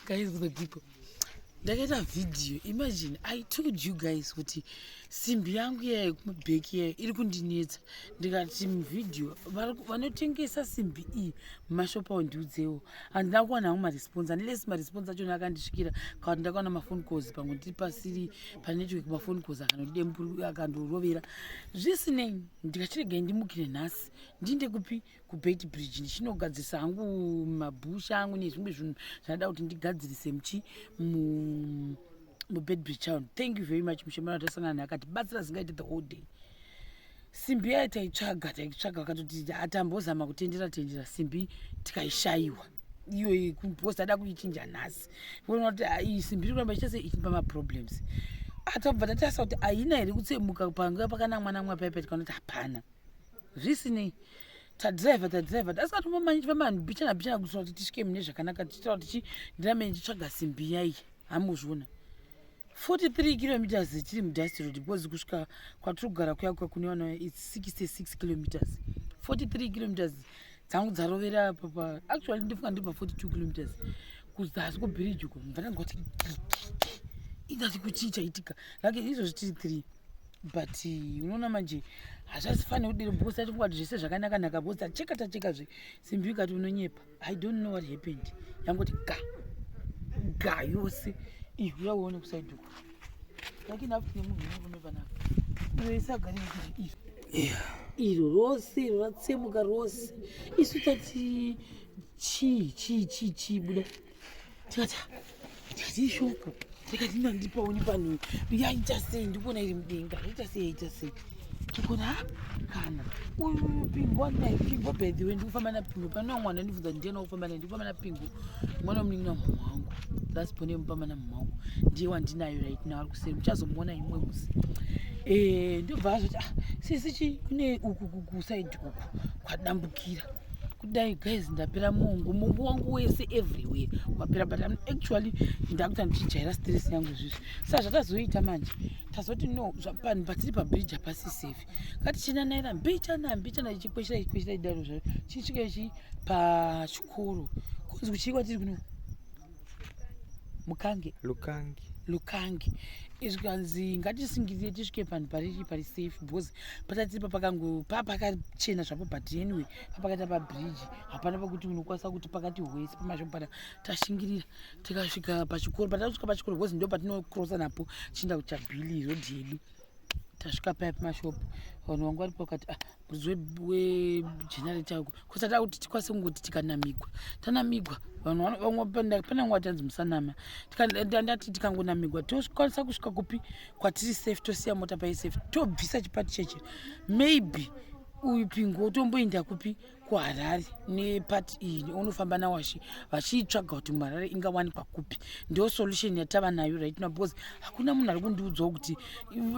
Guys, for the people, ndakaita video. Imagine, I told you guys kuti simbi yangu iya yekumabheki iyayo iri kundinetsa. Ndikati muvideo, vanotengesa simbi iyi mumashopa, ndiudzewo. Handina kuwana hangu maresponse, unless maresponse achona akandisvikira, kana kuti ndakaona maphone calls pamwe ndiri pasiri panetwork, maphone calls akandorovera. Zvisinei, ndikachiregai ndimukire nhasi, ndinde kupi? KuBeitbridge, ndichinogadzirisa hangu mabhusha angu nezvimwe zvinhu zvandada kuti ndigadzirise muchi muBeitbridge town. Thank you very much, mushemana tasangana naye akati batsira zingaite the whole day. Simbi yayo taitsvaga, taitsvaga, akatoti atambozama kutendera tendera simbi, tikaishayiwa iyo, because tada kuichinja nhasi. Kuona kuti iyi simbi iri kuramba ichiita sei, ichipa maproblems. Atabva tatarisa kuti haina here kutsemuka panga pakanamwa namwa paipa, tikaona kuti hapana. Zvisinei, tadhiraivha, tadhiraivha, tasingatombomanyifamba mbichana mbichana kuitira kuti tisvike mune zvakanaka, tichitaura tichi ndirambe ndichitsvaga simbi yai. Hamuzviona, 43 kilometers tiri mudust road, because kusvika kwatiri kugara kuya kuya kune vana, it's 66 kilometers. 43 kilometers dzangu dzarovera papa. Actually, ndifunga ndiri pa 42 kilometers kuzasi kubhiriji uko. Mubva ndanzwa kuti indati kuchii chaitika. Like izvozvi tiri 3, but unoona manje hazvazifaniri kudero, because tatifunga kuti zvese zvakanaka-naka, because tacheka, tacheka zve, simbi ikati unonyepa. I don't know what happened, yangoti ga ga yose. Ihu yauone kuside uko, lakini afuti nemunhu murume panapa, iyo isagare iri iro rose, iro ratsemuka rose. Isu tati chii, chii, chii, chii buda? Tikati ishoko, tikati ndandipaoni panhu yaita sei, ndikuona iri mudenga, yaita sei, yaita sei? Tikona ha kana uyu Pingo andinaye. Pingo, by the way, ndikufamba naPingo. Pane mwana ndibvunza ndiena kufamba naye. Ndikufamba naPingo, mwana wemunin'ina wamama wangu, last born yemupamba namama wangu, ndiye wandinayo right now, ari kuseri, muchazomuona imwe musi. Ndobva azoti, "Ah, sisi, chi kune uku kuside uku kwadambukira kudai." Guys, ndapera mongo, mongo wangu wese everywhere wapera, but I'm actually ndakuta ndichijaira stress yangu izvizvi. Saka zvatazoita manje, tazoti no, panhu patiri pabridge hapasi safe, ngatichinanaira mbichana mbichana, ichikweshera, ichikweshera, idaro zvayo, chisvika ichi pachikoro kunzi kuchii kwatiri kuno, Mukange. Lukangi. Lukangi. Zvikanzi ngatisingirire tisvike panhu pari safe, because patatiri papakango papakachena zvapo, but anyway papakaita pabridge hapana pekuti unokwanisa kuti pakati hwese pamashopu pana. Tashingirira tikasvika pachikoro. Patasvika pachikoro, because ndo patinokrosa napo chienda kuchabhili road yedu, tasvika paya pamashopu, vanhu vangu varipo vakati, "Ah, muridzi wegenerator uko." Kusada kuti tikwanise kungoti tikanamigwa, tanamigwa. Vanhu vamwe pane vamwe vatanzi musanama. Ndati tikangonamigwa, tokwanisa kusvika kupi kwatiri safe, tosiya mota pai safe, tobvisa chipati cheche. Maybe uyu Pingo tomboenda kupi? KuHarare nepati iyi, unofamba nawashi vachiitsvaga kuti muHarare ingawanikwa kupi. Ndo solution yatava nayo right now, because hakuna munhu ari kundiudzawo kuti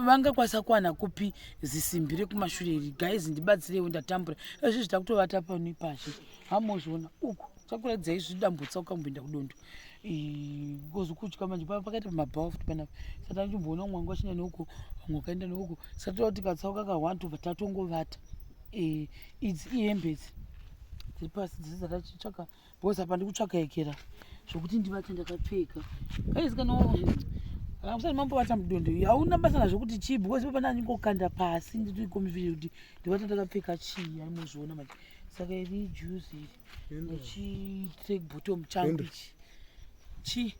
vangakwanisa kuwana kupi zisimbi rekumashure iri. Guys, ndibatsireiwo, ndatambura. Izvi zvitakutovata pani pashi, hamozviona uku, chakuratidzai zvidambutsa ukamboenda kudondo, because kutya manje pakaita pamabhawa futi panapa. Saka tachimboona umwe wangu achienda neuko, vamwe vakaenda neuko. Saka toda kuti katsauka ka1 tobva tatongovata. Idzi ihembe idzi dziri pasi dzisi dzatachitsvaka, because apa ndikutsvaka ekera zvokuti ndivate ndakapfeka. Guys, kana musati mambovata mudondo, hauna basa nazvo kuti chii, because ipo pana ndingokanda pasi, nditoikomiviri kuti ndivate ndakapfeka chii, aimozviona manje. Saka iri juzi iri nechitrack bottom changu ichi chi,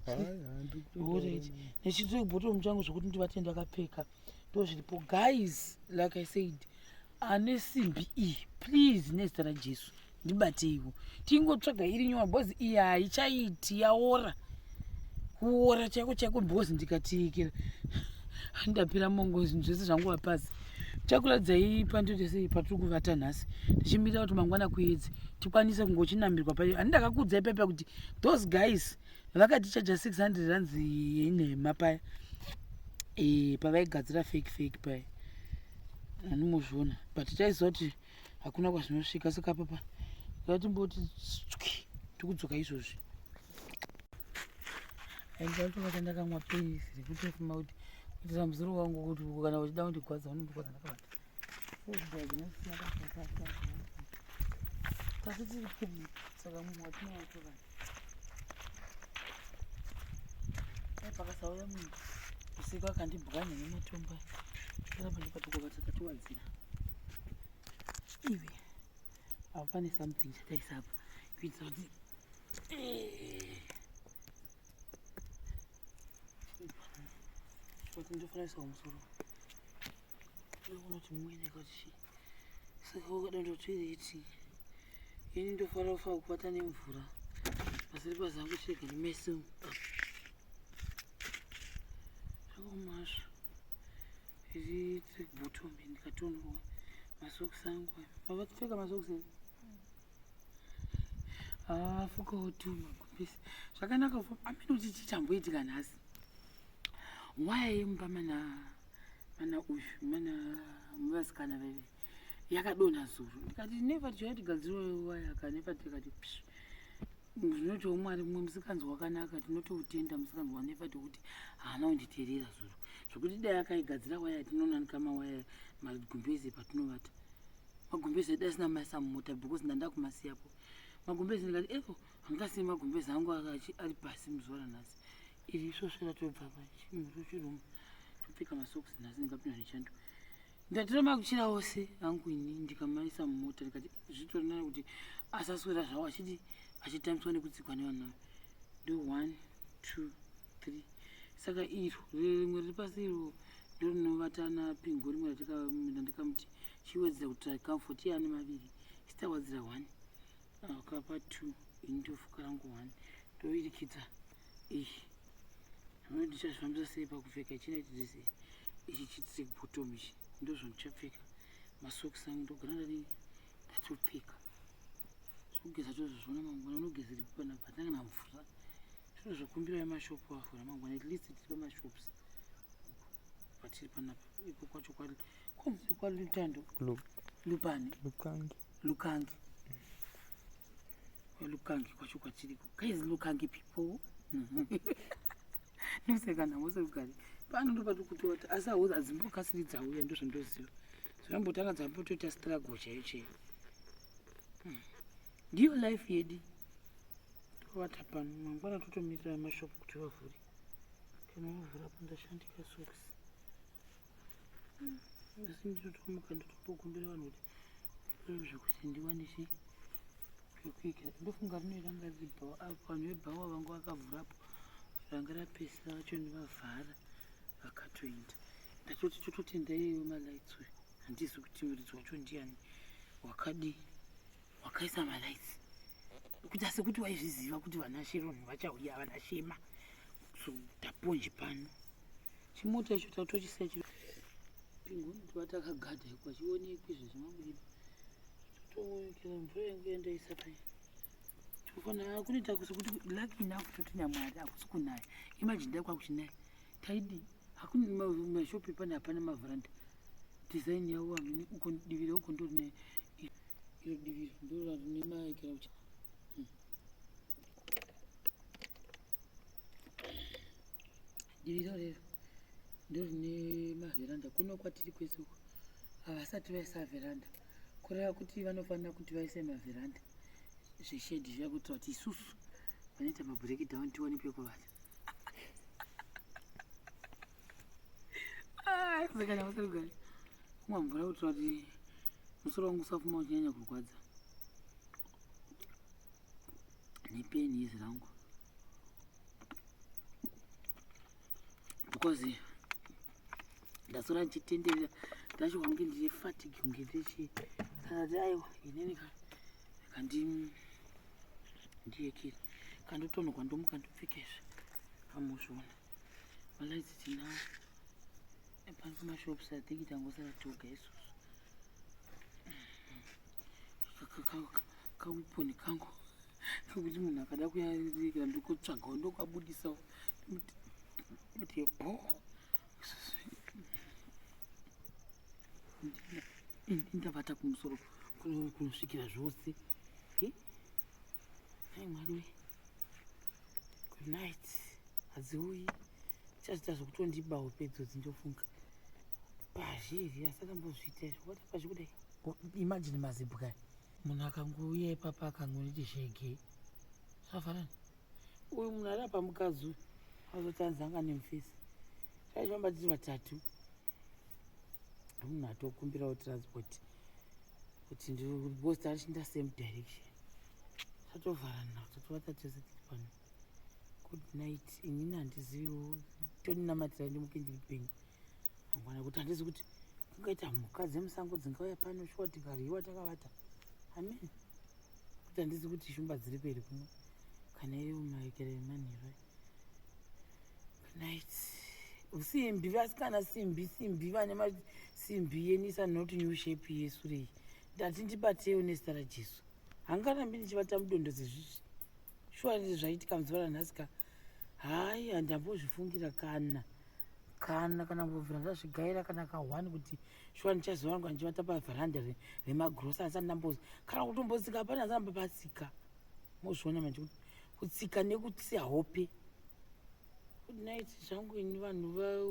alright, nechitrack bottom changu zvokuti ndivate ndakapfeka, ndo zviripo. Guys, like I said, ane simbi iyi, please, nezita raJesu, ndibateiwo, tingotsvaga iri nyowani, because iyi haichaiti, yaora kuora chaiko chaiko, because ndikatiikira ndapera mongo, zvinhu zvese zvanguva pasi. Chakuratidzai pandoita sei patiri kuvata nhasi, tichimirira kuti mangwana kuedze tikwanise kungochinambirwa payo. Handi ndakakuudzai paipa kuti those guys vakatichaja 600 rands yenhema paya, pavaigadzira fake fake paya, handimozviona, but taiziva kuti hakuna kwazvinosvika. Saka papa ngatimboti tswi, tikudzoka izvozvi. Aindatovata ndakamwa pirisi rekutofuma kuti kuitira musoro wangu, kuti kana uchida kundigwadza unondigwadza ndakavata. Tasi tiri three, saka mumwe watinovatovata. Tauya munhu usiku akandibwanya nematombo panapa ndopatokova takatiwadzira iwe apa pane something chataisa apa kuitira kuti kuti ndofanira kuisa kumusoro ndokunoti mwene kuti saka wakada ndotoireti ini ndofanira kufa kubata nemvura masiripazi angu chirega ndimese zvakaomazvo iri bottom ndikatonhorwa masokisi angu mavapfeka masokisi afukawo tu magumbezi zvakanaka amene kuti chichamboitika nhasi waya yemumba mana mana uyu mana muvasikana vaive yakadonha zuro ndikati never tichauya tigadziriwe waya ka never tikati psh zvinotiwo mwari mumwe musikanzwa wakanaka tinotoutenda musikanzwa wanever tekuti haana kunditeerera zuro zvekuti dai akaigadzira waya tinonanika mawaya magumbezi patinovata magumbezi edu asina maisa mumota because ndanda kumasiyapo magumbezi ndikati evo handingasiyi magumbezi angu ari pasi muzuva ranhasi iri isvosve ratobva pachiruma topfeka masokisi nhasi ndingapinda nechando ndatora makuchira ose angu ini ndikamaisa mumota ndikati zvitori nani kuti asaswera zvawo achiti achitambiswa nekutsikwa nevanhu ava ndo one two three saka iro rimwe riri pasi iro ndorinovatana pingo rimwe randikamuti chiwedzera kuti comfort iye ane maviri isitawadzira one akapa two ini ndofuka rangu one ndoirikidza iyi zvino ndichazvifambisa sei pakupfeka ichina ichi ichi chitsik bottom ichi ndozvandichapfeka masokisi angu ndogara ndadii ndatopfeka zvokugeza tozozviona mangwana unogezeripi panapa hatina kana mvura zvinozokumbira vemashopu avhura mangwana at least tiri pamashops patiri panapa iko kwacho kwanzi kwalutando lupani lukangi lukangi kwalukangi kwacho kwatiriko guys lukangi people ndoseka nhamo serugare pano ndopatiri kutota asi hauzi hadzimbokasiri dzauya ndozvandoziva zvambotanga dzambotoita struggle chaiyo chaiyo hmm. Ndiyo life yedu. Tovata pano mangwana totomirira mashop kuti vavhure. Kana vavhura po ndashandika socks. Asi ndinotomuka ndotombokumbira vanhu kuti zvekuti ndiwane chi pekuigira. Ndofunga rino ranga riri bhawa apo vanhu vebhawa vanga vakavhurapo ranga rapesa vacho vavhara vakatoenda. Ndatoti tototenda iyeyo malights uyu. Handizi kuti muridzi wacho ndiyani wakadii wakaisa malights kuita sekuti waizviziva kuti vana Sharon vachauya vana Shema so taponji pano chimota icho tatochisiya chiri pingoni tova takagadha iko achionekwi zvezvimabudi totoonekera mvura yangu yandaisa pai tofanira kunoita sekuti lucky enough totina mwari hakusi kunaya imagine dai kwakuchinaya taidii hakuna mashopi pane hapana mavharanda design yavo hamene uko divi reuko ndorine iro divi ndorine maekera uchi hmm. divi rorero ndorine mavheranda kuno kwatiri kwese uko havasati vaisa vheranda kureva kuti vanofanira kuti vaise mavheranda zveshedhi zviya kuitira kuti isusu vanoita mabreakdown tiwane pekuvata ah, saka nyamaserugare kumwa mvura kuitira kuti musoro wangu usafuma uchinyanya kurwadza nepeni izi rangu because ndasora ndichitenderera ndacho kunge ndine fatigue kunge ndichi saka ti aiwa inini ka kandi ndiyekere kandotonhogwa ndomuka ndopfeka izvi pamuzviona malights tinawo pano pamashops i think tangosara toga isusu kawiponi kangu kekuti munhu akada kuyarikira ndokutsvagawo ndokabudisawo kuti bo ndabata kumusoro kunosvikira zvose hai mwari we good night hadziuyi chazvita zvekutondiba hope idzodzi ndofunga pazhiri asi akambozviita izvo wata pazhi kudai imagine mazibwa munhu akangouya ipapa akangonditi shege zvafanana uyu munhu ari apa mukadzi uyu. Azotanzanga nemufesi. Taifamba tiri vatatu. Munhu atokumbirawo transport kuti because tachiinda same direction. Tatovharana tatovata tese tiri pano. Good night. Inini handiziviwo toninamatira ndimuke ndiri penyu. Mangwana kuti handizi kuti kungaita mhuka dzemusango dzingauya pano shuwa tikaryiwa takavata. Amen. Kuti handizi kuti shumba dziriko here kuno kana iri mumaekere emanheru. Good night. Simbi vasikana simbi simbi vane masimbi yenisa not new shape yesure iyi. Ndati ndibatewo nezita raJesu. Hangarambi ndichivata mudondo dzezvizvi. Shuwa zvaitika muzuva ranhasi ka. Hayi handambozvifungira kana. Kana kana kumbobvira ndazvigaira kana kahwani kuti shuwa ndichazowanikwa ndichivata pavharanda remagrosa asati ndambozi kana kutombotsika hapana asati ndambopatsika. Mozviona manje kuti kutsika nekutsiya hope. Good night zvangu ini vanhu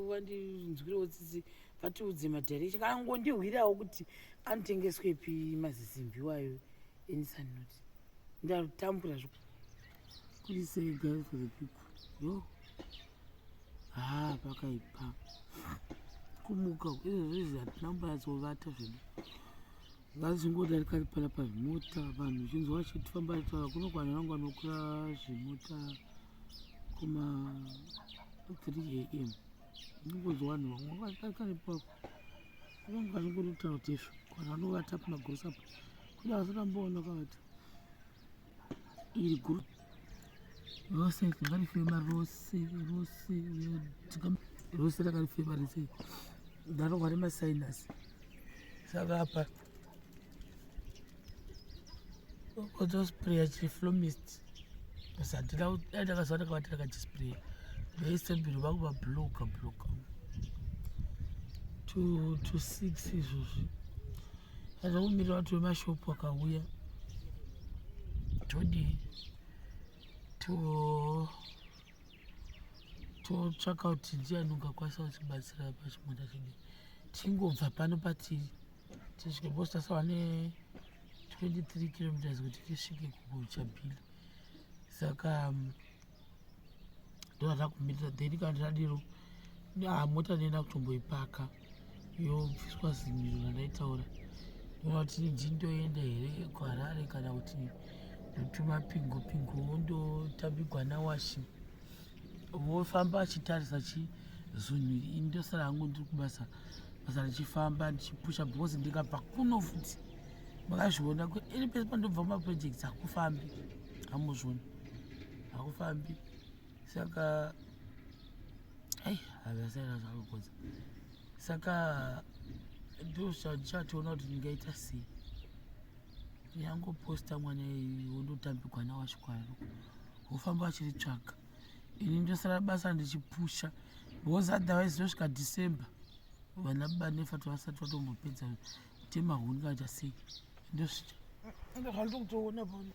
vandinzwirewo tsitsi vatiudze madirection kana ngondihwirawo kuti anotengeswepi mazisimbi iwayo eNissan Note. Ndatambura zvo. Kuri sei guys for the people. Yo. Haa pakaipa. Kumuka izvozvo izvi hatina kumbanyatsovata zvedu. Vachingodarika panapa zvimota vanhu uchinzwa vachifamba vachitaura kuno kwanhu vangu vanokwira zvimota kuma 3 am unongonzwa vanhu vamwe vakadarika nepapo vangu vachingototaura kuti izvo vanhu vanovata pamagrosa apo kuda vasatamboona vakavata iri guru rose rakarifema rose rose rose rakarifema rese ndarohwa nemasinus saka apa otospreya chiflomist handina dai ndakaziva ndakavati ndakachispreya ndaisembiro vangu vabloka bloka to six izvozvi azokumirira vati vemashopu akauya todii to totsvaka kuti ndiani ungakwanisa kutibatsira pachimota chedu tingobva pano patiri tisvike bcause tasava ne 23 kilometers kuti tisvike kuchabhili saka ndozvatakumirira then kana tadiro ah, mota ndinoenda kutomboipaka yobviswa zimiro randaitaura ndoona kuti ndindoenda here kuharare kana kuti ndotuma pingo pingo wondotambigwa nawashi vofamba achitarisa chi zunhu iri ini ndosara hangu ndiri kubasa basa richifamba ndichipusha because ndikabva kuno futi makazviona ini pese pandobva kumaprojects hakufambi hamuzvioni hakufambi saka ei havasaira zvakakodza saka ndozvandichatoona kuti ndingaita sei yangoposta mwana wondotambigwa nawasvikwaro wofamba vachiritsvaga ini ndosara basa ndichipusha because otherwise tosvika december vana banefa vasati vatombopedza kutema huni kana kuita sei ndosvika ndozvandikutoona pano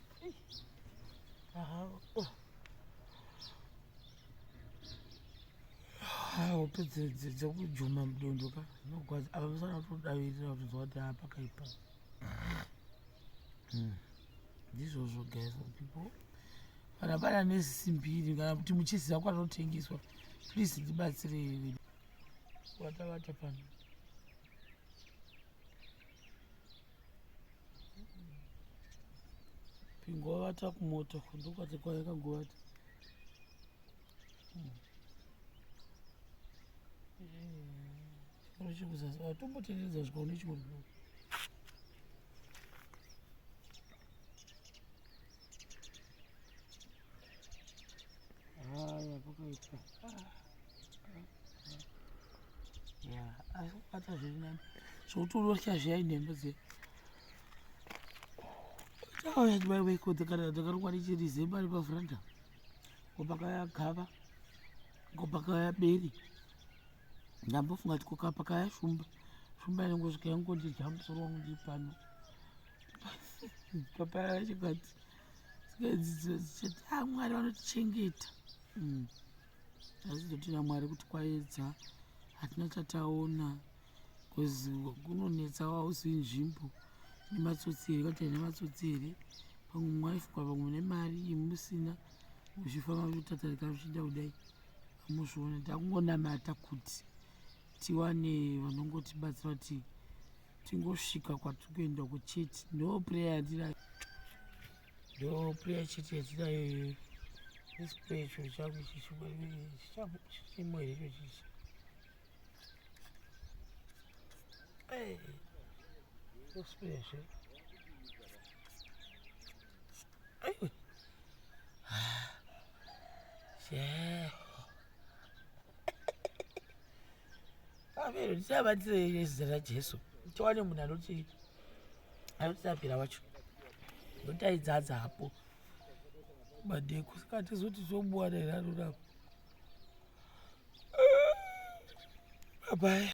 hope dzekujuma mudondo ka zvinogwadza apa musana kutodavirira kutonzwa kuti haa pakaipa hmm. ndizvozvo guys people kana pana nesimbiri kana kuti muchiziva kwatotengeswa please ndibatsirei watavata pano Pingovata kumota ndokwati kwayakagovata. Chikoro chekuzasi watombotenderedza kusvika une chimwe Haya pakaitwa. Ya, asi kubata zviri nani. Zvekuti unorya zviya inhembe dziya. Tauya mai dzakarukwa nechirizemba nepavhuranda. Ngopakaya gava. Ngopakaya beri. Ndambofunga kuti koka pakaya shumba. Shumba inongosvika yangondidya musoro wangu ndiri pano. Papaya chikati. Dzichiti ah Mwari vanotichengeta. Mm. Asi totina Mwari kuti kwaedza hatina chataona bcause kunonetsa hauzivi nzvimbo nematsotsi here kana nematsotsi here pamwe mwaifukwa pamwe mune mari imi musina uchifamba uchitatarika uchienda kudai. Muzviona takungonamata kuti tiwane vanongotibatsira kuti tingosvika kwatiri kuenda kuchete. Ndo prayer yandinayo, ndo prayer chete yatinayo iyoyo. This prayer chinhu changu ichi chirimo here icho chichi? Ndosprayer zve. Aiwe. Ameno tisabatire nezita raJesu tiwane munhu anoti anotirapira wacho nokuti aidzadza hapo madeko saka tizoti tomuwana here anorapa. Bye bye.